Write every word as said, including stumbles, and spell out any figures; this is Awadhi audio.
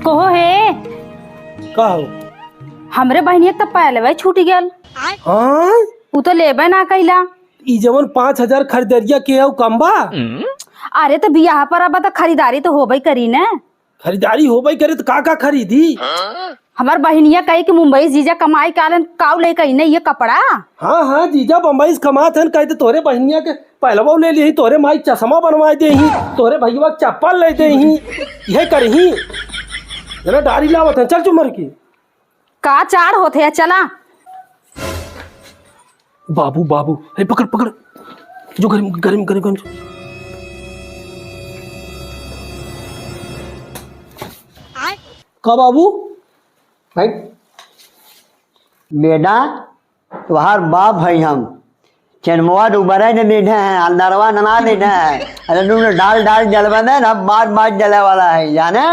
ओहो हे। का हो? हमरे बहिनिया के त पैलवा छूट गल। हाँ? उ तो लेबे ना कैला। ई जवन पाँच हजार खरीदरिया के हउ कम बा? अरे तो बियाह पर अब त खरीदारी तो होबे करी न। खरीदारी होबे करे त का का खरीदी? हमार बहिनिया कही कि मुंबई जीजा कमाई के आलन, काऊ लेके अइने ये कपड़ा? हाँ, हाँ, जीजा बम्बई से कमात हन, कही त तोहरे बहिनिया के पैलवा ले ली, तोहरे माई चश्मा बनवा देही, तोहरे भैया चप्पल ले देही, यह करही। जना डारी लावत है, चल चुमर की। का चाड़ होत है, चला। बाबू, बाबू, हे पकड़, पकड़, जो गरम, गरम, गरम, गरम। का बाबू? भाई, बेटा, तोहार बाप है हम। चनमवा डूबरे न लेने हैं, अंदरवा न ना लेने हैं। अरे तू तो डाल डाल जलवा दे ना, बात बात जले वाला है, जाने?